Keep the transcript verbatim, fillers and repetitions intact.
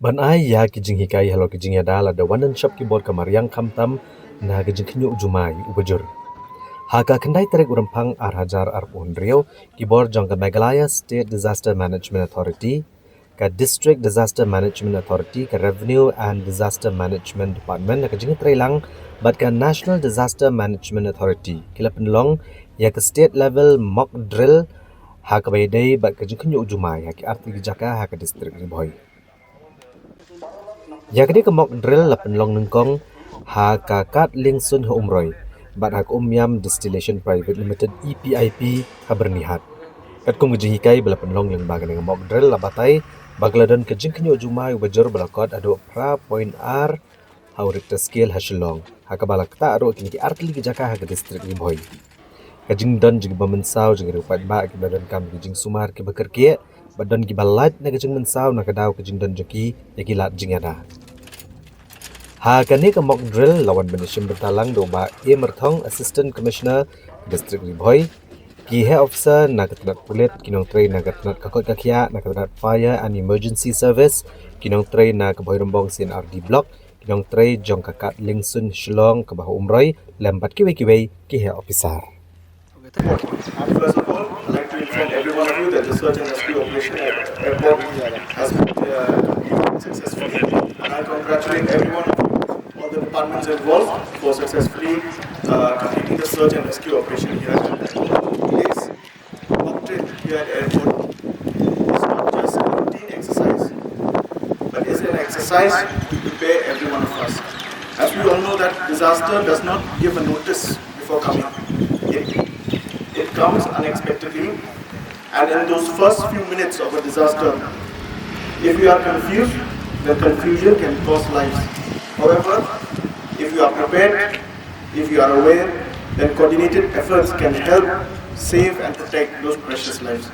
Ban ai ïa ki jinghikai halor ki jingïada, la dep wan don shop ki bor ka mariang khamtam na ka jingkhynñiuh jumai uba jur. Ha ka khyndai tarik u Rymphang ar hajar arphew hynriew, ki bor jong ka Meghalaya State Disaster Management Authority, ka District Disaster Management Authority, ka Revenue and Disaster Management Department, na ka jingïatreilang bad ka National Disaster Management Authority, ki la pynlong ïa ka state level mock drill ha kaba ïadei bad ka jingkhynñiuh jumai ha ki artylli ki jaka ha ka district Ri Bhoi. Ïa kane ka mock drill la pynlong nyngkong ha ka Kad Liengsuin ha Umroi bad ha ka Umiam Distillation Private Limited, E P I P, ha Byrnihat. Katkum ka jinghikai ba la pynlong lyngba kane ka mock drill, la batai ba ka la don ka jingkhynñiuh jumai uba jur ba la kot haduh phra point ar ha u Richter scale ha Shillong, ha kaba la ktah ruh kine ki artylli ki jaka ha ka district Ri Bhoi. Ka jingdon jong kiba mynsaw jong ki riewpaidbah kiba donkam ki jingsumar kiba kyrkieh, ba don kiba lait na ka jingmynsaw na ka daw ka jingdon jong ki ïa ki lad jingïada. Ha kane ka mock drill la wan ban ïashim bynta lang da u Bah A Myrthong, Assistant Commissioner, District Ri Bhoi, ki heh officer na ka tnat pulit, ki nongtrei na ka tnat ka koit ka khiah, na ka tnat Fire and Emergency Service, ki nongtrei na ka Bhoirymbong C and R D Block, ki nongtrei jong ka Kad Liengsuin Shillong kaba ha Umroi, lem bad kiwei kiwei ki heh officer. First of all, I'd like to inform every one of you that the search and rescue operation at airport has been uh, completed successfully. And I congratulate every one of you, all the departments involved, for successfully uh, completing the search and rescue operation here. Today's mock drill here at airport is not just a routine exercise, but is an exercise to prepare every one of us. As we all know that disaster does not give a notice before coming. It, it comes unexpectedly, and in those first few minutes of a disaster, if we are confused, then confusion can cost lives. However, if you are prepared, if you are aware, then coordinated efforts can help save and protect those precious lives.